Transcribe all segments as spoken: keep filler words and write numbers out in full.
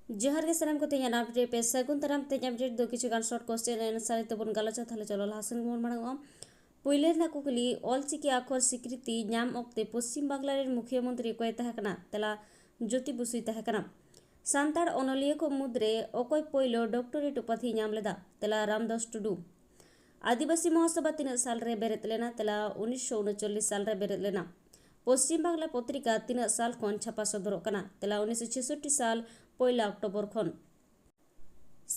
ᱡᱚᱦᱟᱨ ᱜᱮ ᱥᱟᱱᱟᱢ ᱠᱚ, ᱛᱮᱦᱮᱧᱟᱜ ᱟᱯᱰᱮᱴ ᱯᱮ ᱥᱟᱹᱜᱩᱱ ᱫᱟᱨᱟᱢ᱾ ᱛᱮᱦᱮᱧ ᱟᱯᱰᱮᱴ ᱫᱚ ᱠᱤᱪᱷᱩ ᱜᱟᱱ ᱥᱚᱨᱴ ᱠᱚᱥᱪᱮᱱ ᱟᱱᱥᱟᱨ ᱛᱮᱵᱚᱱ ᱜᱟᱞᱚᱪᱟ᱾ ᱛᱟᱦᱞᱮ ᱪᱚᱞᱚ ᱞᱟᱦᱟ ᱥᱮᱱ ᱵᱚᱱ ᱢᱟᱲᱟᱝᱚᱜᱼᱟ᱾ ᱯᱩᱭᱞᱟᱹ ᱨᱮᱱᱟᱜ ᱠᱩᱠᱞᱤ, ᱚᱞᱪᱤᱠᱤ ᱟᱠᱷᱚᱨ ᱥᱤᱠᱨᱤᱛᱤ ᱧᱟᱢ ᱚᱠᱛᱮ ᱯᱚᱥᱪᱤᱢ ᱵᱟᱝᱞᱟ ᱨᱮᱱ ᱢᱩᱠᱷᱭᱟᱹ ᱢᱚᱱᱛᱨᱤ ᱚᱠᱚᱭ ᱛᱟᱦᱮᱸ ᱠᱟᱱᱟ? ᱛᱮᱞᱟ, ᱡᱳᱛᱤ ᱵᱚᱥᱩᱭ ᱛᱟᱦᱮᱸ ᱠᱟᱱᱟ᱾ ᱥᱟᱱᱛᱟᱲ ᱚᱱᱚᱞᱤᱭᱟᱹ ᱠᱚ ᱢᱩᱫᱽᱨᱮ ᱚᱠᱚᱭ ᱯᱳᱭᱞᱳ ᱰᱚᱠᱴᱚᱨᱮᱴ ᱩᱯᱟᱫᱷᱤ ᱧᱟᱢ ᱞᱮᱫᱟ? ᱛᱮᱞᱟ, ᱨᱟᱢᱫᱟᱥ ᱴᱩᱰᱩ᱾ ᱟᱹᱫᱤᱵᱟᱹᱥᱤ ᱢᱚᱦᱟᱥᱚᱵᱷᱟ ᱛᱤᱱᱟᱹᱜ ᱥᱟᱞ ᱨᱮ ᱵᱮᱨᱮᱫ ᱞᱮᱱᱟ? ᱛᱮᱞᱟ, ᱩᱱᱤᱥᱥᱚ ᱩᱱᱩᱪᱚᱞᱞᱤᱥ ᱥᱟᱞ ᱨᱮ ᱵᱮᱨᱮᱫ ᱞᱮᱱᱟ᱾ ᱯᱚᱥᱪᱤᱢ ᱵᱟᱝᱞᱟ ᱯᱚᱛᱨᱤᱠᱟ ᱛᱤᱱᱟᱹᱜ ᱥᱟᱞ ᱠᱷᱚᱱ ᱪᱷᱟᱯᱟ ᱥᱚᱫᱚᱨᱚᱜ ᱠᱟᱱᱟ? ᱛᱮᱞᱟ, ᱩᱱᱤᱥᱥᱚ ᱪᱷᱮᱥᱚᱴᱴᱤ ᱥᱟᱞ, ᱯᱚᱭᱞᱟ ᱚᱠᱴᱳᱵᱚᱨ ᱠᱷᱚᱱ᱾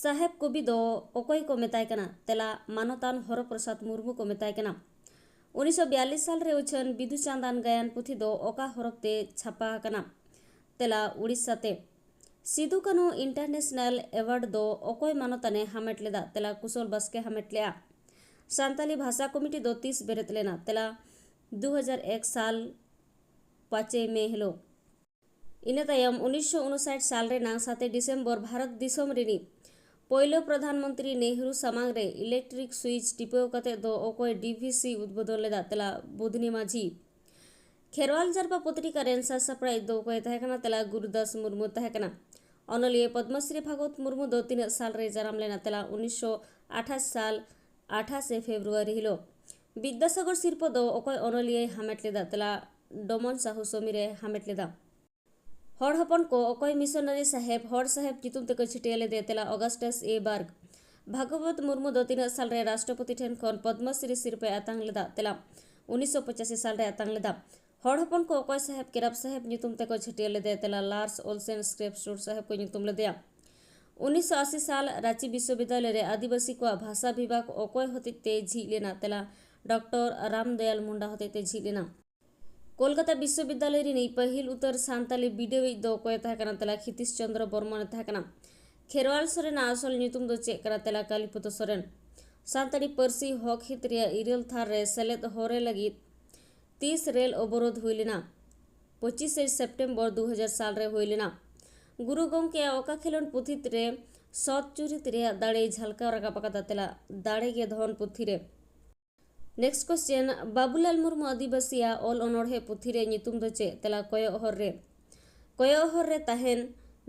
ᱥᱟᱦᱮᱵ ᱠᱚᱵᱤ ᱫᱚ ᱚᱠᱚᱭ ᱠᱚ ᱢᱮᱛᱟᱭ ᱠᱟᱱᱟ? ᱛᱮᱞᱟ, ᱢᱟᱱᱚᱛᱟᱱ ᱦᱚᱨᱚ ᱯᱨᱚᱥᱟᱫᱽ ᱢᱩᱨᱢᱩ ᱠᱚ ᱢᱮᱛᱟᱭ ᱠᱟᱱᱟ᱾ ᱩᱱᱤᱥᱥᱚ ᱵᱤᱭᱟᱞᱞᱤᱥ ᱥᱟᱞ ᱨᱮ ᱩᱪᱷᱟᱹᱱ ᱵᱤᱫᱩ ᱪᱟᱸᱫᱟᱱ ᱜᱟᱭᱟᱱ ᱯᱩᱛᱷᱤ ᱫᱚ ᱚᱠᱟ ᱦᱚᱨᱚᱯ ᱛᱮ ᱪᱷᱟᱯᱟ ᱟᱠᱟᱱᱟ? ᱛᱮᱞᱟ, ᱩᱲᱤᱥᱥᱟ ᱛᱮ᱾ ᱥᱤᱫᱩ ᱠᱟᱹᱱᱦᱩ ᱤᱱᱴᱟᱨᱱᱮᱥᱱᱟᱞ ᱮᱣᱟᱨᱰ ᱫᱚ ᱚᱠᱚᱭ ᱢᱟᱱᱚᱛᱟᱱᱮ ᱦᱟᱢᱮᱴ ᱞᱮᱫᱟ? ᱛᱮᱞᱟ, ᱠᱩᱥᱚᱞ ᱵᱟᱥᱠᱮ ᱦᱟᱢᱮᱴ ᱞᱮᱫᱼᱟ᱾ ᱥᱟᱱᱛᱟᱞᱤ ᱵᱷᱟᱥᱟ ᱠᱚᱢᱤᱴᱤ ᱫᱚ ᱛᱤᱥ ᱵᱮᱨᱮᱫ ᱞᱮᱱᱟ? ᱛᱮᱞᱟ, ᱫᱩ ᱦᱟᱡᱟᱨ ᱮᱠ ᱥᱟᱞ ᱯᱟᱸᱪᱮᱭ ᱢᱮ ᱦᱤᱞᱳᱜ᱾ ᱤᱱᱟᱹ ᱛᱟᱭᱚᱢ ᱩᱱᱤᱥᱥᱚ ᱩᱱᱩᱥᱟᱴ ᱥᱟᱞ ᱨᱮᱱᱟᱜ ᱥᱟᱛᱮ ᱰᱤᱥᱮᱢᱵᱚᱨ ᱵᱷᱟᱨᱚᱛ ᱫᱤᱥᱚᱢ ᱨᱤᱱᱤᱡ ᱯᱳᱭᱞᱳ ᱯᱨᱚᱫᱷᱟᱱ ᱢᱚᱱᱛᱨᱤ ᱱᱮᱦᱨᱩ ᱥᱟᱢᱟᱝ ᱨᱮ ᱤᱞᱮᱠᱴᱨᱤᱠ ᱥᱩᱭᱤᱪ ᱴᱤᱯᱟᱹᱣ ᱠᱟᱛᱮ ᱫᱚ ᱚᱠᱚᱭ ᱰᱤ ᱵᱷᱤ ᱥᱤ ᱩᱫᱵᱳᱫᱚᱱ ᱞᱮᱫᱟ? ᱛᱮᱞᱟ, ᱵᱩᱫᱷᱱᱤ ᱢᱟᱹᱡᱷᱤ᱾ ᱠᱷᱮᱨᱣᱟᱞ ᱡᱟᱨᱯᱟ ᱯᱚᱛᱨᱤᱠᱟ ᱨᱮᱱ ᱥᱟᱥᱟᱯᱲᱟᱣᱤᱡ ᱫᱚ ᱚᱠᱚᱭ ᱛᱟᱦᱮᱸ ᱠᱟᱱᱟ? ᱛᱮᱞᱟ, ᱜᱩᱨᱩᱫᱟᱥ ᱢᱩᱨᱢᱩ ᱛᱟᱦᱮᱸ ᱠᱟᱱᱟ᱾ ᱚᱱᱚᱞᱤᱭᱟᱹ ᱯᱚᱫᱽᱢᱚᱥᱨᱤ ᱵᱷᱟᱜᱚᱛ ᱢᱩᱨᱢᱩ ᱫᱚ ᱛᱤᱱᱟᱹᱜ ᱥᱟᱞ ᱨᱮ ᱡᱟᱱᱟᱢ ᱞᱮᱱᱟ? ᱛᱮᱞᱟ, ᱩᱱᱤᱥᱥᱚ ᱟᱴᱷᱟᱥ ᱥᱟᱞ ᱟᱴᱷᱟᱥᱮ ᱯᱷᱮᱵᱽᱨᱩᱣᱟᱨᱤ ᱦᱤᱞᱳᱜ᱾ ᱵᱤᱫᱽᱫᱟᱥᱟᱜᱚᱨ ᱥᱤᱨᱯᱟᱹ ᱫᱚ ᱚᱠᱚᱭ ᱚᱱᱚᱞᱤᱭᱟᱹᱭ ᱦᱟᱢᱮᱴ ᱞᱮᱫᱟ? ᱛᱮᱞᱟ, ᱰᱚᱢᱚᱱ ᱥᱟᱦᱩ ᱥᱚᱢᱤᱨᱮ ᱦᱟᱢᱮᱴ ᱞᱮᱫᱟ᱾ ᱦᱚᱲ ᱦᱚᱯᱚᱱ ᱠᱚ ᱚᱠᱚᱭ ᱢᱤᱥᱚᱱᱟᱨᱤ ᱥᱟᱦᱮᱵᱽ ᱦᱚᱲ ᱥᱟᱦᱮᱵᱽ ᱧᱩᱛᱩᱢ ᱛᱮᱠᱚ ᱪᱷᱟᱹᱴᱭᱟᱹ ᱞᱮᱫᱮ? ᱛᱮᱞᱟ, ᱚᱜᱟᱥᱴᱟᱥ ᱮ ᱵᱟᱨᱜ᱾ ᱵᱷᱟᱜᱚᱵᱚᱛ ᱢᱩᱨᱢᱩ ᱫᱚ ᱛᱤᱱᱟᱹᱜ ᱥᱟᱞ ᱨᱮ ᱨᱟᱥᱴᱨᱚᱯᱚᱛᱤ ᱴᱷᱮᱱ ᱠᱷᱚᱱ ᱯᱚᱫᱽᱢᱚᱥᱨᱤ ᱥᱤᱨᱯᱟᱹᱭ ᱟᱛᱟᱝ ᱞᱮᱫᱟ? ᱛᱮᱞᱟ, ᱩᱱᱤᱥᱥᱚ ᱯᱚᱸᱪᱟᱥᱤ ᱥᱟᱞ ᱨᱮ ᱟᱛᱟᱝ ᱞᱮᱫᱟ᱾ ᱦᱚᱲ ᱦᱚᱯᱚᱱ ᱠᱚ ᱚᱠᱚᱭ ᱥᱟᱦᱮᱵᱽ ᱠᱮᱨᱟᱯ ᱥᱟᱦᱮᱵᱽ ᱧᱩᱛᱩᱢ ᱛᱮᱠᱚ ᱪᱷᱟᱹᱴᱭᱟᱹ ᱞᱮᱫᱮ? ᱛᱮᱞᱟ, ᱞᱟᱨᱥ ᱳᱞᱥᱮᱱ ᱥᱠᱨᱮᱯᱥᱴᱳᱨ ᱥᱟᱦᱮᱵᱽ ᱠᱚ ᱧᱩᱛᱩᱢ ᱞᱮᱫᱮᱭᱟ᱾ ᱩᱱᱤᱥᱥᱚ ᱟᱥᱤ ᱥᱟᱞ ᱨᱟᱸᱪᱤ ᱵᱤᱥᱥᱚᱵᱤᱫᱽᱫᱟᱞᱚᱭ ᱨᱮ ᱟᱹᱫᱤᱵᱟᱹᱥᱤ ᱠᱚᱣᱟᱜ ᱵᱷᱟᱥᱟ ᱵᱤᱵᱷᱟᱜᱽ ᱚᱠᱚᱭ ᱦᱚᱛᱮᱡ ᱛᱮ ᱡᱷᱤᱡ ᱞᱮᱱᱟ? ᱛᱮᱞᱟ, ᱰᱚᱠᱴᱚᱨ ᱨᱟᱢᱫᱚᱭᱟᱞ ᱢᱩᱱᱰᱟ ᱦᱚᱛᱮᱡ ᱛᱮ ᱡᱷᱤᱡ ᱞᱮᱱᱟ᱾ ᱠᱳᱞᱠᱟᱛᱟ ᱵᱤᱥᱥᱚᱵᱤᱫᱽᱫᱟᱞᱚᱭ ᱨᱤᱱᱤᱡ ᱯᱟᱹᱦᱤᱞ ᱩᱛᱟᱹᱨ ᱥᱟᱱᱛᱟᱞᱤ ᱵᱤᱰᱟᱹᱣᱤᱡ ᱫᱚ ᱚᱠᱚᱭ ᱛᱟᱦᱮᱸ ᱠᱟᱱᱟ? ᱛᱮᱞᱟ, ᱠᱷᱤᱛᱤᱥ ᱪᱚᱱᱫᱨᱚ ᱵᱚᱨᱢᱚᱱᱮ ᱛᱟᱦᱮᱸ ᱠᱟᱱᱟ᱾ ᱠᱷᱮᱨᱣᱟᱞ ᱥᱚᱨᱮᱱᱟᱜ ᱟᱥᱚᱞ ᱧᱩᱛᱩᱢ ᱫᱚ ᱪᱮᱫ ᱠᱟᱱᱟ? ᱛᱮᱞᱟ, ᱠᱟᱞᱤᱯᱚᱫᱚ ᱥᱚᱨᱮᱱ᱾ ᱥᱟᱱᱛᱟᱲᱤ ᱯᱟᱹᱨᱥᱤ ᱦᱚᱠ ᱦᱤᱛ ᱨᱮᱭᱟᱜ ᱤᱨᱟᱹᱞ ᱛᱷᱟᱨ ᱨᱮ ᱥᱮᱞᱮᱫ ᱦᱚᱨᱮ ᱞᱟᱹᱜᱤᱫ ᱛᱤᱥ ᱨᱮᱞ ᱚᱵᱚᱨᱳᱫᱷ ᱦᱩᱭ ᱞᱮᱱᱟ? ᱯᱚᱸᱪᱤᱥᱮ ᱥᱮᱯᱴᱮᱢᱵᱚᱨ ᱫᱩ ᱦᱟᱡᱟᱨ ᱥᱟᱞ ᱨᱮ ᱦᱩᱭ ᱞᱮᱱᱟ᱾ ᱜᱩᱨᱩ ᱜᱚᱢᱠᱮᱭᱟᱜ ᱚᱠᱟ ᱠᱷᱮᱞᱳᱸᱰ ᱯᱩᱛᱷᱤ ᱨᱮ ᱥᱚᱛ ᱪᱩᱨᱤᱛ ᱨᱮᱭᱟᱜ ᱫᱟᱲᱮᱭ ᱡᱷᱟᱞᱠᱟᱣ ᱨᱟᱠᱟᱵ ᱟᱠᱟᱫᱟ? ᱛᱮᱞᱟ, ᱫᱟᱲᱮ ᱜᱮ ᱫᱷᱚᱱ ᱯᱩᱛᱷᱤ ᱨᱮ᱾ ᱱᱮᱠᱥᱴ ᱠᱚᱥᱪᱮᱱ, ᱵᱟᱵᱩᱞᱟᱞ ᱢᱩᱨᱢᱩ ᱟᱹᱫᱤᱵᱟᱹᱥᱤᱭᱟᱜ ᱚᱞ ᱚᱱᱚᱬᱦᱮ ᱯᱩᱛᱷᱤ ᱨᱮ ᱧᱩᱛᱩᱢ ᱫᱚ ᱪᱮᱫ? ᱛᱮᱞᱟ, ᱠᱚᱭᱚᱜ ᱦᱚᱨ ᱨᱮ᱾ ᱠᱚᱭᱚᱜ ᱦᱚᱨ ᱨᱮ ᱛᱟᱦᱮᱱ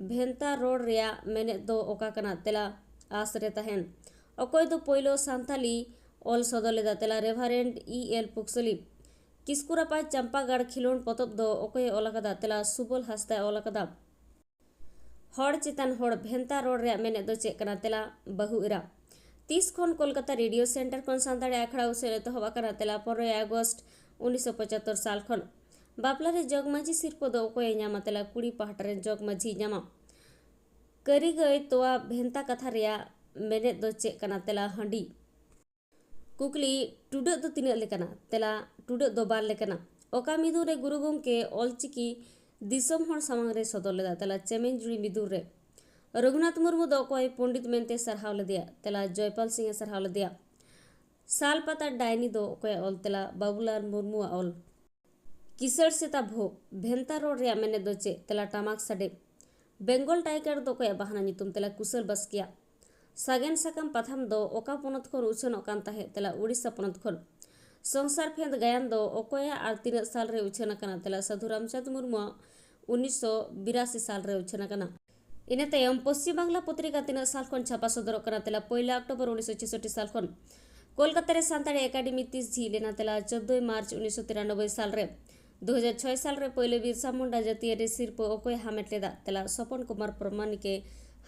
ᱵᱷᱮᱱᱛᱟ ᱨᱚᱲ ᱨᱮᱭᱟᱜ ᱢᱮᱱᱮᱫ ᱫᱚ ᱚᱠᱟ ᱠᱟᱱᱟ? ᱛᱮᱞᱟ, ᱟᱸᱥ ᱨᱮ ᱛᱟᱦᱮᱱ᱾ ᱚᱠᱚᱭ ᱫᱚ ᱯᱳᱭᱞᱳ ᱥᱟᱱᱛᱟᱞᱤ ᱚᱞ ᱥᱚᱫᱚᱨ ᱞᱮᱫᱟ? ᱛᱮᱞᱟ, ᱨᱮᱵᱷᱟᱨᱮᱱᱰ ᱤ ᱮᱞ ᱯᱩᱠᱥᱚᱞᱤ᱾ ᱠᱤᱥᱠᱩ ᱨᱟᱯᱟᱡᱽ ᱪᱟᱢᱯᱟᱜᱟᱲ ᱠᱷᱮᱞᱳᱸᱰ ᱯᱚᱛᱚᱵ ᱫᱚ ᱚᱠᱚᱭᱮ ᱚᱞ ᱟᱠᱟᱫᱟ? ᱛᱮᱞᱟ, ᱥᱩᱵᱚᱞ ᱦᱟᱸᱥᱫᱟᱭ ᱚᱞ ᱟᱠᱟᱫᱟ᱾ ᱦᱚᱲ ᱪᱮᱛᱟᱱ ᱦᱚᱲ ᱵᱷᱮᱱᱛᱟ ᱨᱚᱲ ᱨᱮᱭᱟᱜ ᱢᱮᱱᱮᱫ ᱫᱚ ᱪᱮᱫ ᱠᱟᱱᱟ? ᱛᱮᱞᱟ, ᱵᱟᱹᱦᱩ ᱮᱨᱟ᱾ ᱛᱤᱥ ᱠᱷᱚᱱ ᱠᱳᱞᱠᱟᱛᱟ ᱨᱮᱰᱤᱭᱳ ᱥᱮᱱᱴᱟᱨ ᱠᱷᱚᱱ ᱥᱟᱱᱛᱟᱲᱤ ᱟᱠᱷᱲᱟ ᱩᱪᱷᱟᱹᱱ ᱮᱛᱚᱦᱚᱵ ᱟᱠᱟᱱᱟ? ᱛᱮᱞᱟ, ᱯᱚᱱᱨᱚᱭ ᱟᱜᱚᱥᱴ ᱩᱱᱤᱥᱥᱚ ᱯᱚᱸᱪᱟᱛᱛᱳᱨ ᱥᱟᱞ ᱠᱷᱚᱱ᱾ ᱵᱟᱯᱞᱟ ᱨᱮ ᱡᱚᱜᱽ ᱢᱟᱹᱡᱷᱤ ᱥᱤᱨᱯᱟᱹ ᱫᱚ ᱚᱠᱚᱭᱮ ᱧᱟᱢᱟ? ᱛᱮᱞᱟ, ᱠᱩᱲᱤ ᱯᱟᱦᱴᱟ ᱨᱮᱱ ᱡᱚᱜᱽ ᱢᱟᱹᱡᱷᱤᱭ ᱧᱟᱢᱟ᱾ ᱠᱟᱹᱨᱤᱜᱟᱹᱭ ᱛᱚᱣᱟ ᱵᱷᱮᱱᱛᱟ ᱠᱟᱛᱷᱟ ᱨᱮᱭᱟᱜ ᱢᱮᱱᱮᱫ ᱫᱚ ᱪᱮᱫ ᱠᱟᱱᱟ? ᱛᱮᱞᱟ, ᱦᱟᱺᱰᱤ᱾ ᱠᱩᱠᱞᱤ, ᱴᱩᱰᱟᱹᱜ ᱫᱚ ᱛᱤᱱᱟᱹᱜ ᱞᱮᱠᱟᱱᱟ? ᱛᱮᱞᱟ, ᱴᱩᱰᱟᱹᱜ ᱫᱚ ᱵᱟᱨ ᱞᱮᱠᱟᱱᱟ᱾ ᱚᱠᱟ ᱢᱤᱫᱩᱱ ᱨᱮ ᱜᱩᱨᱩ ᱜᱚᱢᱠᱮ ᱚᱞᱪᱤᱠᱤ ᱫᱤᱥᱚᱢ ᱦᱚᱲ ᱥᱟᱢᱟᱝ ᱨᱮ ᱥᱚᱫᱚᱨ ᱞᱮᱫᱟ? ᱛᱮᱞᱟ, ᱪᱮᱢᱮᱧᱡᱩᱲᱤ ᱢᱤᱫᱩᱱ ᱨᱮ᱾ ᱨᱚᱜᱷᱩᱱᱟᱛᱷ ᱢᱩᱨᱢᱩ ᱫᱚ ᱚᱠᱚᱭ ᱯᱚᱸᱰᱤᱛ ᱢᱮᱱᱛᱮ ᱥᱟᱨᱦᱟᱣ ᱞᱮᱫᱮᱭᱟ? ᱛᱮᱞᱟ, ᱡᱚᱭᱯᱟᱞ ᱥᱤᱝ ᱮ ᱥᱟᱨᱦᱟᱣ ᱞᱮᱫᱮᱭᱟ᱾ ᱥᱟᱞ ᱯᱟᱛᱟ ᱰᱟᱭᱱᱤ ᱫᱚ ᱚᱠᱚᱭᱟᱜ ᱚᱞ? ᱛᱮᱞᱟ, ᱵᱟᱵᱩᱞᱟᱞ ᱢᱩᱨᱢᱩᱣᱟᱜ ᱚᱞ᱾ ᱠᱤᱥᱟᱹᱬ ᱥᱮᱛᱟ ᱵᱷᱳᱜᱽ, ᱵᱷᱮᱱᱛᱟ ᱨᱚᱲ ᱨᱮᱭᱟᱜ ᱢᱮᱱᱮᱫ ᱫᱚ ᱪᱮᱫ? ᱛᱮᱞᱟ, ᱴᱟᱢᱟᱠ ᱥᱟᱰᱮ᱾ ᱵᱮᱝᱜᱚᱞ ᱴᱟᱭᱜᱟᱨ ᱫᱚ ᱚᱠᱚᱭᱟᱜ ᱵᱟᱦᱱᱟ ᱧᱩᱛᱩᱢ? ᱛᱮᱞᱟ, ᱠᱩᱥᱟᱹᱞ ᱵᱟᱥᱠᱮᱭᱟᱜ᱾ ᱥᱟᱜᱮᱱ ᱥᱟᱠᱟᱢ ᱯᱟᱛᱷᱟᱢ ᱫᱚ ᱚᱠᱟ ᱯᱚᱱᱚᱛ ᱠᱷᱚᱱ ᱩᱪᱷᱟᱹᱱᱚᱜ ᱠᱟᱱ ᱛᱟᱦᱮᱸᱫ? ᱛᱮᱞᱟ, ᱩᱲᱤᱥᱥᱟ ᱯᱚᱱᱚᱛ ᱠᱷᱚᱱ᱾ ᱥᱚᱝᱥᱟᱨ ᱯᱷᱮᱸᱫᱽ ᱜᱟᱭᱟᱱ ᱫᱚ ᱚᱠᱚᱭᱟᱜ ᱟᱨ ᱛᱤᱱᱟᱹᱜ ᱥᱟᱞ ᱨᱮ ᱩᱪᱷᱟᱹᱱ ᱟᱠᱟᱱᱟ? ᱛᱮᱞᱟ, ᱥᱟᱹᱫᱷᱩ ᱨᱟᱢᱪᱟᱸᱫᱽ ᱢᱩᱨᱢᱩᱣᱟᱜ ᱩᱱᱤᱥᱥᱚ ᱵᱤᱨᱟᱥᱤ ᱥᱟᱞ ᱨᱮ ᱩᱪᱷᱟᱹᱱ ᱟᱠᱟᱱᱟ᱾ ᱤᱱᱟᱹ ᱛᱟᱭᱚᱢ ᱯᱚᱥᱪᱤᱢ ᱵᱟᱝᱞᱟ ᱯᱚᱛᱨᱤᱠᱟ ᱛᱤᱱᱟᱹᱜ ᱥᱟᱞ ᱠᱷᱚᱱ ᱪᱷᱟᱯᱟ ᱥᱚᱫᱚᱨᱚᱜ ᱠᱟᱱᱟ? ᱛᱮᱞᱟ, ᱯᱚᱭᱞᱟ ᱚᱠᱴᱳᱵᱚᱨ ᱩᱱᱤᱥᱥᱚ ᱪᱷᱮᱥᱚᱴᱴᱤ ᱥᱟᱞ ᱠᱷᱚᱱ᱾ ᱠᱳᱞᱠᱟᱛᱟ ᱨᱮ ᱥᱟᱱᱛᱟᱲᱤ ᱮᱠᱟᱰᱮᱢᱤ ᱛᱤᱥ ᱡᱷᱤᱡ ᱞᱮᱱᱟ? ᱛᱮᱞᱟ, ᱪᱳᱫᱽᱫᱳᱭ ᱢᱟᱨᱪ ᱩᱱᱤᱥᱥᱚ ᱛᱤᱨᱟᱱᱚᱵᱵᱳᱭ ᱥᱟᱞ ᱨᱮ᱾ ᱫᱩ ᱦᱟᱡᱟᱨ ᱪᱷᱚᱭ ᱥᱟᱞ ᱨᱮ ᱯᱳᱭᱞᱳ ᱵᱤᱨᱥᱟ ᱢᱩᱱᱰᱟ ᱡᱟᱹᱛᱤᱭᱟᱹᱨᱤ ᱥᱤᱨᱯᱟᱹ ᱚᱠᱚᱭ ᱦᱟᱢᱮᱴ ᱞᱮᱫᱟ? ᱛᱮᱞᱟ, ᱥᱚᱯᱚᱱ ᱠᱩᱢᱟᱨ ᱯᱨᱟᱢᱟᱱᱤᱠ ᱮ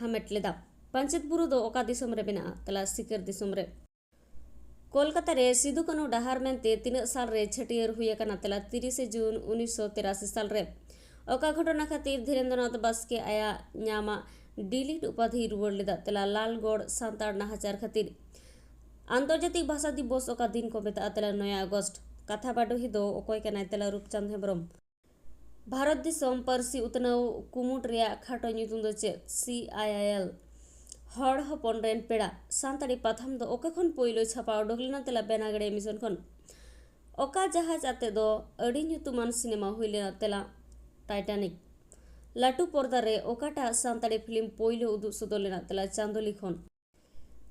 ᱦᱟᱢᱮᱴ ᱞᱮᱫᱟ᱾ ᱯᱟᱧᱪᱮᱛ ᱵᱩᱨᱩ ᱫᱚ ᱚᱠᱟ ᱫᱤᱥᱚᱢ ᱨᱮ ᱢᱮᱱᱟᱜᱼᱟ? ᱛᱮᱞᱟ, ᱥᱤᱠᱟᱹᱨ ᱫᱤᱥᱚᱢ ᱨᱮ᱾ ᱠᱳᱞᱠᱟᱛᱟ ᱨᱮ ᱥᱤᱫᱩ ᱠᱟᱹᱱᱦᱩ ᱰᱟᱦᱟᱨ ᱢᱮᱱᱛᱮ ᱛᱤᱱᱟᱹᱜ ᱥᱟᱞ ᱨᱮ ᱪᱷᱟᱹᱴᱭᱟᱹᱨ ᱦᱩᱭ ᱟᱠᱟᱱᱟ? ᱛᱮᱞᱟ, ᱛᱤᱨᱤᱥᱮ ᱡᱩᱱ ᱩᱱᱤᱥᱥᱚ ᱛᱤᱨᱟᱥᱤ ᱥᱟᱞ ᱨᱮ᱾ ᱚᱠᱟ ᱜᱷᱚᱴᱚᱱᱟ ᱠᱷᱟᱹᱛᱤᱨ ᱫᱷᱤᱨᱮᱱᱫᱨᱚᱱᱟᱛᱷ ᱵᱟᱥᱠᱮ ᱟᱭᱟᱜ ᱧᱟᱢᱟᱜ ᱰᱤᱞᱤᱴ ᱩᱯᱟᱫᱷᱤᱭ ᱨᱩᱣᱟᱹᱲ ᱞᱮᱫᱟ? ᱛᱮᱞᱟ, ᱞᱟᱞᱜᱚᱲ ᱥᱟᱱᱛᱟᱲ ᱱᱟᱦᱟᱪᱟᱨ ᱠᱷᱟᱹᱛᱤᱨ᱾ ᱟᱱᱛᱚᱨᱡᱟᱛᱤᱠ ᱵᱷᱟᱥᱟ ᱫᱤᱵᱚᱥ ᱚᱠᱟ ᱫᱤᱱ ᱠᱚ ᱢᱮᱛᱟᱜᱼᱟ? ᱛᱮᱞᱟ, ᱱᱚᱭ ᱟᱜᱚᱥᱴ᱾ ᱠᱟᱛᱷᱟ ᱵᱟᱰᱚᱦᱤ ᱫᱚ ᱚᱠᱚᱭ ᱠᱟᱱᱟᱭ? ᱛᱮᱞᱟ, ᱨᱩᱯᱪᱟᱸᱫᱽ ᱦᱮᱢᱵᱨᱚᱢ᱾ ᱵᱷᱟᱨᱚᱛ ᱫᱤᱥᱚᱢ ᱯᱟᱹᱨᱥᱤ ᱩᱛᱱᱟᱹᱣ ᱠᱩᱢᱩᱴ ᱨᱮᱭᱟᱜ ᱠᱷᱟᱴᱚ ᱧᱩᱛᱩᱢ ᱫᱚ ᱪᱮᱫ? ᱥᱤ ᱟᱭ ᱟᱭ ᱮᱞ᱾ ᱦᱚᱲ ᱦᱚᱯᱚᱱ ᱨᱮᱱ ᱯᱮᱲᱟ ᱥᱟᱱᱛᱟᱲᱤ ᱯᱟᱛᱷᱟᱢ ᱫᱚ ᱚᱠᱟ ᱠᱷᱚᱱ ᱯᱳᱭᱞᱳ ᱪᱷᱟᱯᱟ ᱩᱰᱩᱠ ᱞᱮᱱᱟ? ᱛᱮᱞᱟ, ᱵᱮᱱᱟᱜᱟᱲᱤᱭᱟ ᱢᱤᱥᱚᱱ ᱠᱷᱚᱱ᱾ ᱚᱠᱟ ᱡᱟᱦᱟᱡᱽ ᱟᱛᱮ ᱫᱚ ᱟᱹᱰᱤ ᱧᱩᱛᱩᱢᱟᱱ ᱥᱤᱱᱮᱢᱟ ᱦᱩᱭ ᱞᱮᱱᱟ? ᱛᱮᱞᱟ, ᱴᱟᱭᱴᱟᱱᱤᱠ᱾ ᱞᱟᱹᱴᱩ ᱯᱚᱨᱫᱟ ᱨᱮ ᱚᱠᱟᱴᱟᱜ ᱥᱟᱱᱛᱟᱲᱤ ᱯᱷᱤᱞᱢ ᱯᱳᱭᱞᱳ ᱩᱫᱩᱜ ᱥᱚᱫᱚᱨ ᱞᱮᱱᱟ? ᱛᱮᱞᱟ, ᱪᱟᱸᱫᱳᱞᱤ ᱠᱷᱚᱱ᱾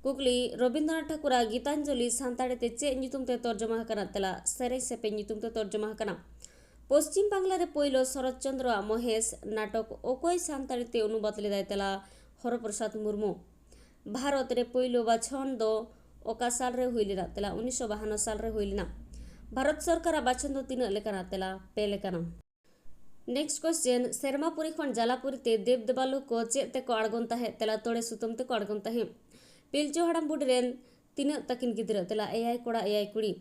ᱠᱩᱠᱞᱤ, ᱨᱚᱵᱤᱱᱫᱨᱚᱱᱟᱛᱷ ᱴᱷᱟᱠᱩᱨᱟᱜ ᱜᱤᱛᱟᱧᱡᱚᱞᱤ ᱥᱟᱱᱛᱟᱲᱤ ᱛᱮ ᱪᱮᱫ ᱧᱩᱛᱩᱢ ᱛᱮ ᱛᱚᱨᱡᱚᱢᱟ ᱟᱠᱟᱱᱟ? ᱛᱮᱞᱟ, ᱥᱮᱨᱮᱧ ᱥᱮᱯᱮᱧ ᱧᱩᱛᱩᱢ ᱛᱮ ᱛᱚᱨᱡᱚᱢᱟ ᱟᱠᱟᱱᱟ᱾ ᱯᱚᱥᱪᱤᱢ ᱵᱟᱝᱞᱟ ᱨᱮ ᱯᱳᱭᱞᱳ ᱥᱚᱨᱚᱛ ᱪᱚᱱᱫᱨᱚ ᱟᱜ ᱢᱚᱦᱮᱥ ᱱᱟᱴᱚᱠ ᱚᱠᱚᱭ ᱥᱟᱱᱛᱟᱲᱤ ᱛᱮ ᱚᱱᱩᱵᱟᱫ ᱞᱮᱫᱟᱭ? ᱛᱮᱞᱟ ᱦᱚᱨᱚ ᱯᱨᱚᱥᱟᱫᱽ ᱢᱩᱨᱢᱩ᱾ ᱵᱷᱟᱨᱚᱛ ᱨᱮ ᱯᱳᱭᱞᱳ ᱵᱟᱪᱷᱚᱱ ᱫᱚ ᱚᱠᱟ ᱥᱟᱞ ᱨᱮ ᱦᱩᱭ ᱞᱮᱱᱟ? ᱛᱮᱞᱟ ᱩᱱᱤᱥᱥᱚ ᱵᱟᱦᱟᱱᱱᱚ ᱥᱟᱞ ᱨᱮ ᱦᱩᱭ ᱞᱮᱱᱟ᱾ ᱵᱷᱟᱨᱚᱛ ᱥᱚᱨᱠᱟᱨᱟᱜ ᱵᱟᱪᱷᱚᱱ ᱫᱚ ᱛᱤᱱᱟᱹᱜ ᱞᱮᱠᱟᱱᱟ? ᱛᱮᱞᱟ ᱯᱮ ᱞᱮᱠᱟᱱᱟ᱾ Next question, ᱥᱮᱨᱢᱟᱯᱩᱨᱤ ᱠᱷᱚᱱ ᱡᱟᱞᱟᱯᱩᱨᱤ ᱛᱮ ᱫᱮᱵ ᱫᱮᱵᱟᱞᱳ ᱠᱚ ᱪᱮᱫ ᱛᱮᱠᱚ ᱟᱬᱜᱚᱱ ᱛᱟᱦᱮᱸᱫ? ᱛᱮᱞᱟ ᱛᱚᱲᱮ ᱥᱩᱛᱟᱹᱢ ᱛᱮᱠᱚ ᱟᱬᱜᱚᱱ ᱛᱟᱦᱮᱸᱫ᱾ ᱯᱤᱞᱪᱩ ᱦᱟᱲᱟᱢ ᱵᱩᱰᱷᱤ ᱨᱮᱱ ᱛᱤᱱᱟᱹᱜ ᱛᱟᱹᱠᱤᱱ ᱜᱤᱫᱽᱨᱟᱹ? ᱛᱮᱞᱟ ᱮᱭᱟᱭ ᱠᱚᱲᱟ ᱮᱭᱟᱭ ᱠᱩᱲᱤ᱾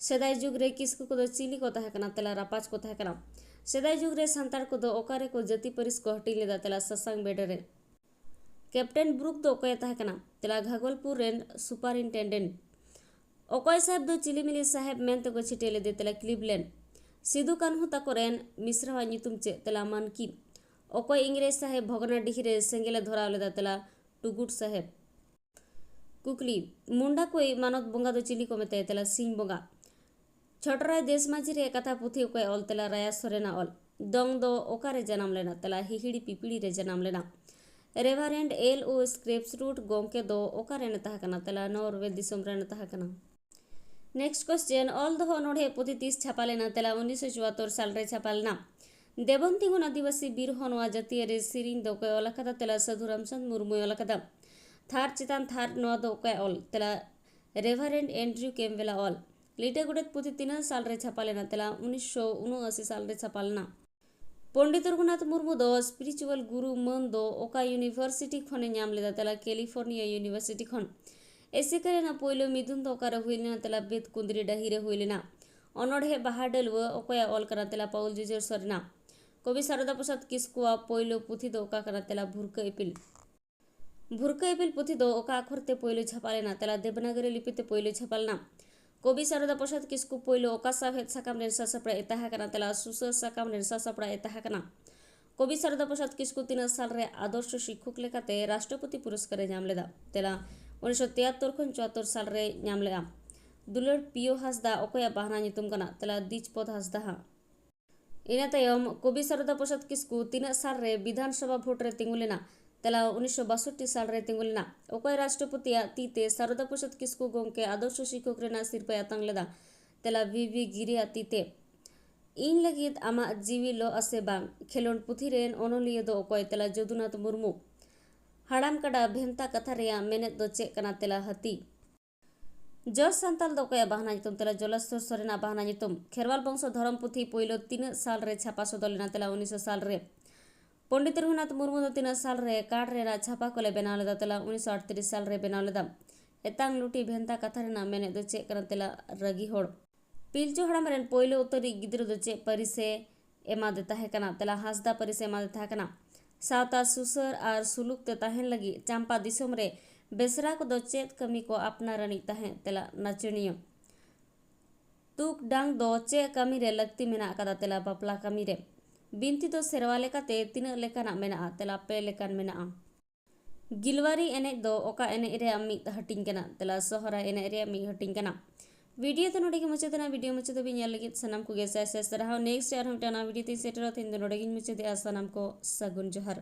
ᱥᱮᱫᱟᱭ ᱡᱩᱜᱽ ᱨᱮ ᱠᱤᱥᱠᱩ ᱠᱚᱫᱚ ᱪᱤᱞᱤ ᱠᱚ ᱛᱟᱦᱮᱸ ᱠᱟᱱᱟ? ᱛᱮᱞᱟ ᱨᱟᱯᱟᱡᱽ ᱠᱚ ᱛᱟᱦᱮᱸ ᱠᱟᱱᱟ᱾ ᱥᱮᱫᱟᱭ ᱡᱩᱜᱽ ᱨᱮ ᱥᱟᱱᱛᱟᱲ ᱠᱚᱫᱚ ᱚᱠᱟ ᱨᱮᱠᱚ ᱡᱟᱹᱛᱤ ᱯᱟᱹᱨᱤᱥ ᱠᱚ ᱦᱟᱹᱴᱤᱧ ᱞᱮᱫᱟ? ᱛᱮᱞᱟ ᱥᱟᱥᱟᱝ ᱵᱮᱰᱮ ᱨᱮ᱾ ᱠᱮᱯᱴᱮᱱ ᱵᱨᱩᱠ ᱫᱚ ᱚᱠᱚᱭᱮ ᱛᱟᱦᱮᱸ ᱠᱟᱱᱟ? ᱛᱮᱞᱟ ᱜᱷᱟᱜᱚᱞᱯᱩᱨ ᱨᱮᱱ ᱥᱩᱯᱟᱨᱤᱱᱴᱮᱱᱰᱮᱱᱴ᱾ ᱚᱠᱚᱭ ᱥᱟᱦᱮᱵᱽ ᱫᱚ ᱪᱤᱞᱤᱢᱤᱞᱤ ᱥᱟᱦᱮᱵᱽ ᱢᱮᱱᱛᱮᱠᱚ ᱪᱷᱟᱹᱴᱭᱟᱹ ᱞᱮᱫᱮ? ᱛᱮᱞᱟ ᱠᱞᱤᱵᱞᱮᱱᱰ᱾ ᱥᱤᱫᱩ ᱠᱟᱹᱱᱦᱩ ᱛᱟᱠᱚ ᱨᱮᱱ ᱢᱤᱥᱨᱟᱣᱟᱜ ᱧᱩᱛᱩᱢ ᱪᱮᱫ? ᱛᱮᱞᱟ ᱢᱟᱱᱠᱤ᱾ ᱚᱠᱚᱭ ᱤᱝᱨᱮᱡᱽ ᱥᱟᱦᱮᱵᱽ ᱵᱷᱚᱜᱽᱱᱟᱰᱤᱦᱤ ᱨᱮ ᱥᱮᱸᱜᱮᱞᱮ ᱫᱷᱚᱨᱟᱣ ᱞᱮᱫᱟ? ᱛᱮᱞᱟ ᱴᱩᱜᱩᱰ ᱥᱟᱦᱮᱵᱽ᱾ ᱠᱩᱠᱞᱤ, ᱢᱩᱱᱰᱟ ᱠᱚᱭᱤᱡ ᱢᱟᱱᱚᱛ ᱵᱚᱸᱜᱟ ᱫᱚ ᱪᱤᱞᱤ ᱠᱚ ᱢᱮᱛᱟᱭᱟ? ᱛᱮᱞᱟ ᱥᱤᱧ ᱵᱚᱸᱜᱟ᱾ ᱪᱷᱚᱴᱨᱟᱭ ᱫᱮᱥ ᱢᱟᱹᱡᱷᱤ ᱨᱮᱭᱟᱜ ᱠᱟᱛᱷᱟ ᱯᱩᱛᱷᱤ ᱚᱠᱚᱭ ᱚᱞ? ᱛᱮᱞᱟ ᱨᱟᱭᱟ ᱥᱚᱨᱮᱱᱟᱜ ᱚᱞ᱾ ᱫᱚᱝ ᱫᱚ ᱚᱠᱟᱨᱮ ᱡᱟᱱᱟᱢ ᱞᱮᱱᱟ? ᱛᱮᱞᱟ ᱦᱤᱦᱤᱲᱤ ᱯᱤᱯᱤᱲᱤ ᱨᱮ ᱡᱟᱱᱟᱢ ᱞᱮᱱᱟ᱾ ᱨᱮᱵᱷᱟᱨᱮᱱᱰ ᱮᱞ ᱳ ᱥᱠᱨᱮᱯᱥ ᱨᱩᱴ ᱜᱚᱢᱠᱮ ᱫᱚ ᱚᱠᱟ ᱨᱮᱱ ᱛᱟᱦᱮᱸ ᱠᱟᱱᱟ? ᱛᱮᱞᱟ ᱱᱚᱨᱣᱮ ᱫᱤᱥᱚᱢ ᱨᱮᱱ ᱛᱟᱦᱮᱸ ᱠᱟᱱᱟ᱾ Next question, ᱚᱞ ᱫᱚᱦᱚ ᱚᱱᱚᱬᱦᱮ ᱯᱩᱛᱷᱤ ᱛᱤᱥ ᱪᱷᱟᱯᱟ ᱞᱮᱱᱟ? ᱛᱮᱞᱟ ᱩᱱᱤᱥᱥᱚ ᱪᱩᱣᱟᱛᱛᱳᱨ ᱥᱟᱞ ᱨᱮ ᱪᱷᱟᱯᱟ ᱞᱮᱱᱟ᱾ ᱫᱮᱵᱚᱱ ᱛᱤᱸᱜᱩᱱ ᱟᱹᱫᱤᱵᱟᱹᱥᱤ ᱵᱤᱨ ᱦᱚᱸ ᱱᱚᱣᱟ ᱡᱟᱹᱛᱤᱭᱟᱹᱨᱤ ᱥᱮᱨᱮᱧ ᱫᱚ ᱚᱠᱚᱭ ᱚᱞ ᱟᱠᱟᱫᱟ? ᱛᱮᱞᱟ ᱥᱟᱹᱫᱷᱩ ᱨᱟᱢᱪᱟᱸᱫᱽ ᱢᱩᱨᱢᱩᱭ ᱚᱞ ᱟᱠᱟᱫᱟ᱾ ᱛᱷᱟᱨ ᱪᱮᱛᱟᱱ ᱛᱷᱟᱨ ᱱᱚᱣᱟ ᱫᱚ ᱚᱠᱚᱭ ᱚᱞ? ᱛᱮᱞᱟ ᱨᱮᱵᱷᱟᱨᱮᱱᱰ ᱮᱱᱰᱨᱤᱭᱩ ᱠᱮᱢᱵᱮᱞᱟᱜ ᱚᱞ᱾ ᱞᱤᱴᱟᱹ ᱜᱚᱰᱮᱛ ᱯᱩᱛᱷᱤ ᱛᱤᱱᱟᱹᱜ ᱥᱟᱞ ᱨᱮ ᱪᱷᱟᱯᱟ ᱞᱮᱱᱟ? ᱛᱮᱞᱟ ᱩᱱᱤᱥᱥᱚ ᱩᱱᱩᱟᱥᱤ ᱥᱟᱞ ᱨᱮ ᱪᱷᱟᱯᱟ ᱞᱮᱱᱟ᱾ ᱯᱚᱱᱰᱤᱛ ᱨᱚᱜᱷᱩᱱᱟᱛᱷ ᱢᱩᱨᱢᱩ ᱫᱚ ᱥᱯᱤᱨᱤᱪᱩᱣᱟᱞ ᱜᱩᱨᱩ ᱢᱟᱹᱱ ᱫᱚ ᱚᱠᱟ ᱤᱭᱩᱱᱤᱵᱷᱟᱨᱥᱤᱴᱤ ᱠᱷᱚᱱᱮ ᱧᱟᱢ ᱞᱮᱫᱟ? ᱛᱮᱞᱟ ᱠᱮᱞᱤᱯᱷᱳᱨᱱᱤᱭᱟ ᱤᱭᱩᱱᱤᱵᱷᱟᱨᱥᱤᱴᱤ ᱠᱷᱚᱱ᱾ ᱮᱥᱮᱠᱟ ᱨᱮᱱᱟᱜ ᱯᱳᱭᱞᱳ ᱢᱤᱫᱩᱱ ᱫᱚ ᱚᱠᱟᱨᱮ ᱦᱩᱭ ᱞᱮᱱᱟ? ᱛᱮᱞᱟ ᱵᱮᱫ ᱠᱩᱸᱫᱽᱨᱤ ᱰᱟᱹᱦᱤ ᱨᱮ ᱦᱩᱭ ᱞᱮᱱᱟ᱾ ᱚᱱᱚᱬᱦᱮ ᱵᱟᱦᱟ ᱰᱟᱹᱞᱣᱟᱹ ᱚᱠᱚᱭᱟᱜ ᱚᱞ ᱠᱟᱱᱟ? ᱛᱮᱞᱟ ᱯᱟᱹᱣᱩᱞ ᱡᱩᱡᱷᱟᱹᱨ ᱥᱚᱨᱮᱱᱟᱜ᱾ ᱠᱚᱵᱤ ᱥᱟᱨᱚᱫᱟ ᱯᱨᱚᱥᱟᱫᱽ ᱠᱤᱥᱠᱩᱣᱟᱜ ᱯᱳᱭᱞᱳ ᱯᱩᱛᱷᱤ ᱫᱚ ᱚᱠᱟ ᱠᱟᱱᱟ? ᱛᱮᱞᱟ ᱵᱷᱩᱨᱠᱟᱹ ᱤᱯᱤᱞ᱾ ᱵᱷᱩᱨᱠᱟᱹ ᱤᱯᱤᱞ ᱯᱩᱛᱷᱤ ᱫᱚ ᱚᱠᱟ ᱟᱠᱷᱚᱨ ᱛᱮ ᱯᱳᱭᱞᱳ ᱪᱷᱟᱯᱟ ᱞᱮᱱᱟ? ᱛᱮᱞᱟ ᱫᱮᱵᱽᱱᱟᱜᱚᱨᱤ ᱞᱤᱯᱤ ᱛᱮ ᱯᱳᱭᱞᱳ ᱪᱷᱟᱯᱟ ᱞᱮᱱᱟ᱾ ᱠᱚᱵᱤ ᱥᱟᱨᱚᱫᱟ ᱯᱨᱚᱥᱟᱫᱽ ᱠᱤᱥᱠᱩ ᱯᱳᱭᱞᱳ ᱚᱠᱟ ᱥᱟᱶᱦᱮᱫ ᱥᱟᱠᱟᱢ ᱨᱮᱱ ᱥᱟᱥᱟᱯᱲᱟᱣᱤᱡ ᱮ ᱛᱟᱦᱮᱸ ᱠᱟᱱᱟ? ᱛᱮᱞᱟ ᱥᱩᱥᱟᱹᱨ ᱥᱟᱠᱟᱢ ᱨᱮᱱ ᱥᱟᱥᱟᱯᱲᱟᱣᱤᱡ ᱮ ᱛᱟᱦᱮᱸ ᱠᱟᱱᱟ᱾ ᱠᱚᱵᱤ ᱥᱟᱨᱚᱫᱟ ᱯᱨᱚᱥᱟᱫᱽ ᱠᱤᱥᱠᱩ ᱛᱤᱱᱟᱹᱜ ᱥᱟᱞ ᱨᱮ ᱟᱫᱚᱨᱥᱚ ᱥᱤᱠᱠᱷᱚᱠ ᱞᱮᱠᱟᱛᱮ ᱨᱟᱥᱴᱨᱚᱯᱚᱛᱤ ᱯᱩᱨᱚᱥᱠᱟᱨ ᱮ ᱧᱟᱢ ᱞᱮᱫᱟ? ᱛᱮᱞᱟ ᱩᱱᱤᱥᱥᱚ ᱛᱤᱭᱟᱛᱛᱳᱨ ᱠᱷᱚᱱ ᱪᱩᱣᱟᱛᱛᱳᱨ ᱥᱟᱞ ᱨᱮ ᱧᱟᱢ ᱞᱮᱫᱼᱟ᱾ ᱫᱩᱞᱟᱹᱲ ᱯᱤᱭᱳ ᱦᱟᱸᱥᱫᱟ ᱚᱠᱚᱭᱟᱜ ᱵᱟᱦᱱᱟ ᱧᱩᱛᱩᱢ ᱠᱟᱱᱟ? ᱛᱮᱞᱟ ᱫᱤᱡᱯᱚᱫ ᱦᱟᱸᱥᱫᱟ ᱦᱟᱜ᱾ ᱤᱱᱟᱹ ᱛᱟᱭᱚᱢ ᱠᱚᱵᱤ ᱥᱟᱨᱚᱫᱟ ᱯᱨᱚᱥᱟᱫᱽ ᱠᱤᱥᱠᱩ ᱛᱤᱱᱟᱹᱜ ᱥᱟᱞ ᱨᱮ ᱵᱤᱫᱷᱟᱱ ᱥᱚᱵᱷᱟ ᱵᱷᱳᱴ ᱨᱮ ᱛᱤᱸᱜᱩ ᱞᱮᱱᱟ? ᱛᱮᱞᱟ ᱩᱱᱤᱥᱥᱚ ᱵᱟᱥᱚᱴᱴᱤ ᱥᱟᱞ ᱨᱮ ᱛᱤᱸᱜᱩ ᱞᱮᱱᱟ᱾ ᱚᱠᱚᱭ ᱨᱟᱥᱴᱨᱚᱯᱚᱛᱤᱭᱟᱜ ᱛᱤ ᱛᱮ ᱥᱟᱨᱚᱫᱟ ᱯᱨᱚᱥᱟᱫᱽ ᱠᱤᱥᱠᱩ ᱜᱚᱢᱠᱮ ᱟᱫᱚᱨᱥᱚ ᱥᱤᱠᱠᱷᱚᱠ ᱨᱮᱱᱟᱜ ᱥᱤᱨᱯᱟᱹᱭ ᱟᱛᱟᱝ ᱞᱮᱫᱟ? ᱛᱮᱞᱟ ᱵᱷᱤ ᱵᱷᱤ ᱜᱤᱨᱤᱭᱟᱜ ᱛᱤ ᱛᱮ᱾ ᱤᱧ ᱞᱟᱹᱜᱤᱫ ᱟᱢᱟᱜ ᱡᱤᱣᱤ ᱞᱚᱜ ᱟᱥᱮ ᱵᱟᱝ? ᱠᱷᱮᱞᱳᱰ ᱯᱩᱛᱷᱤ ᱨᱮᱱ ᱚᱱᱚᱞᱤᱭᱟᱹ ᱫᱚ ᱚᱠᱚᱭ? ᱛᱮᱞᱟ ᱡᱚᱫᱩᱱᱟᱛᱷ ᱢᱩᱨᱢᱩ᱾ ᱦᱟᱲᱟᱢ ᱠᱟᱰᱟ ᱵᱷᱮᱱᱛᱟ ᱠᱟᱛᱷᱟ ᱨᱮᱭᱟᱜ ᱢᱮᱱᱮᱫ ᱫᱚ ᱪᱮᱫ ᱠᱟᱱᱟ? ᱛᱮᱞᱟ ᱦᱟᱹᱛᱤ᱾ ᱡᱚᱥ ᱥᱟᱱᱛᱟᱞ ᱫᱚ ᱚᱠᱚᱭᱟᱜ ᱵᱟᱦᱱᱟ ᱧᱩᱛᱩᱢ? ᱛᱮᱞᱟ ᱡᱚᱞᱮᱥᱣᱚᱨ ᱥᱚᱨᱮᱱᱟᱜ ᱵᱟᱦᱱᱟ ᱧᱩᱛᱩᱢ᱾ ᱠᱷᱮᱨᱣᱟᱞ ᱵᱚᱝᱥᱚ ᱫᱷᱚᱨᱚᱢ ᱯᱩᱛᱷᱤ ᱯᱳᱭᱞᱳ ᱛᱤᱱᱟᱹᱜ ᱥᱟᱞ ᱨᱮ ᱪᱷᱟᱯᱟ ᱥᱚᱫᱚᱨ ᱞᱮᱱᱟ? ᱛᱮᱞᱟ ᱩᱱᱤᱥᱥᱚ ᱥᱟᱞ ᱨᱮ᱾ ᱯᱚᱱᱰᱤᱛ ᱨᱚᱜᱷᱩᱱᱟᱛᱷ ᱢᱩᱨᱢᱩ ᱫᱚ ᱛᱤᱱᱟᱹᱜ ᱥᱟᱞ ᱨᱮ ᱠᱟᱨᱰ ᱨᱮᱱᱟᱜ ᱪᱷᱟᱯᱟ ᱠᱚᱞᱮ ᱵᱮᱱᱟᱣ ᱞᱮᱫᱟ? ᱛᱮᱞᱟ ᱩᱱᱤᱥᱥᱚ ᱟᱴᱛᱨᱤᱥ ᱥᱟᱞ ᱨᱮ ᱵᱮᱱᱟᱣ ᱞᱮᱫᱟ᱾ ᱮᱛᱟᱝ ᱞᱩᱴᱤ ᱵᱷᱮᱱᱛᱟ ᱠᱟᱛᱷᱟ ᱨᱮᱱᱟᱜ ᱢᱮᱱᱮᱫ ᱫᱚ ᱪᱮᱫ ᱠᱟᱱᱟ? ᱛᱮᱞᱟ ᱨᱟᱹᱜᱤ ᱦᱚᱲ᱾ ᱯᱤᱞᱪᱩ ᱦᱟᱲᱟᱢ ᱨᱮᱱ ᱯᱳᱭᱞᱳ ᱩᱛᱟᱹᱨᱤᱡ ᱜᱤᱫᱽᱨᱟᱹ ᱫᱚ ᱪᱮᱫ ᱯᱟᱹᱨᱤᱥᱮ ᱮᱢᱟᱫᱮ ᱛᱟᱦᱮᱸ ᱠᱟᱱᱟ? ᱛᱮᱞᱟ ᱦᱟᱸᱥᱫᱟ ᱯᱟᱹᱨᱤᱥᱮ ᱮᱢᱟᱫᱮ ᱛᱟᱦᱮᱸ ᱠᱟᱱᱟ᱾ ᱥᱟᱶᱛᱟ ᱥᱩᱥᱟᱹᱨ ᱟᱨ ᱥᱩᱞᱩᱠ ᱛᱮ ᱛᱟᱦᱮᱱ ᱞᱟᱹᱜᱤᱫ ᱪᱟᱢᱯᱟ ᱫᱤᱥᱚᱢ ᱨᱮ ᱵᱮᱥᱨᱟ ᱠᱚᱫᱚ ᱪᱮᱫ ᱠᱟᱹᱢᱤ ᱠᱚ ᱟᱯᱱᱟᱨ ᱟᱹᱱᱤᱡ ᱛᱟᱦᱮᱸᱫ? ᱛᱮᱞᱟ ᱱᱟᱪᱚᱱᱤᱭᱟᱹ᱾ ᱛᱩᱠ ᱰᱟᱝ ᱫᱚ ᱪᱮᱫ ᱠᱟᱹᱢᱤ ᱨᱮ ᱞᱟᱹᱠᱛᱤ ᱢᱮᱱᱟᱜ ᱟᱠᱟᱫᱟ? ᱛᱮᱞᱟ ᱵᱟᱯᱞᱟ ᱠᱟᱹᱢᱤ ᱨᱮ᱾ ᱵᱤᱱᱛᱤ ᱫᱚ ᱥᱮᱨᱣᱟ ᱞᱮᱠᱟᱛᱮ ᱛᱤᱱᱟᱹᱜ ᱞᱮᱠᱟᱱᱟᱜ ᱢᱮᱱᱟᱜᱼᱟ? ᱛᱮᱞᱟ ᱯᱮ ᱞᱮᱠᱟᱱ ᱢᱮᱱᱟᱜᱼᱟ᱾ ᱜᱤᱞᱣᱟᱨᱤ ᱮᱱᱮᱡ ᱫᱚ ᱚᱠᱟ ᱮᱱᱮᱡ ᱨᱮᱭᱟᱜ ᱢᱤᱫ ᱦᱟᱹᱴᱤᱧ ᱠᱟᱱᱟ? ᱛᱮᱞᱟ ᱥᱚᱦᱨᱟᱭ ᱮᱱᱮᱡ ᱨᱮᱭᱟᱜ ᱢᱤᱫ ᱦᱟᱹᱴᱤᱧ ᱠᱟᱱᱟ᱾ ᱵᱷᱤᱰᱤᱭᱳ ᱫᱚ ᱱᱚᱰᱮ ᱜᱮ ᱢᱩᱪᱟᱹᱫ ᱮᱱᱟ᱾ ᱵᱷᱤᱰᱤᱭᱳ ᱢᱩᱪᱟᱹᱫ ᱫᱷᱟᱹᱵᱤᱡ ᱧᱮᱞ ᱞᱟᱹᱜᱤᱫ ᱥᱟᱱᱟᱢ ᱠᱚᱜᱮ ᱥᱟᱭ ᱥᱟᱭ ᱥᱟᱨᱦᱟᱣ᱾ ᱱᱮᱠᱥᱴ ᱟᱨᱦᱚᱸ ᱢᱤᱫᱴᱟᱝ ᱱᱟᱣᱟ ᱵᱷᱤᱰᱤᱭᱳ ᱛᱤᱧ ᱥᱮᱴᱮᱨᱚᱜᱼᱟ᱾ ᱛᱮᱦᱮᱧ ᱫᱚ ᱱᱚᱰᱮ ᱜᱤᱧ ᱢᱩᱪᱟᱹᱫᱮᱜᱼᱟ᱾ ᱥᱟᱱᱟᱢ ᱠᱚ ᱥᱟᱹᱜᱩᱱ ᱡᱚᱦᱟᱨ᱾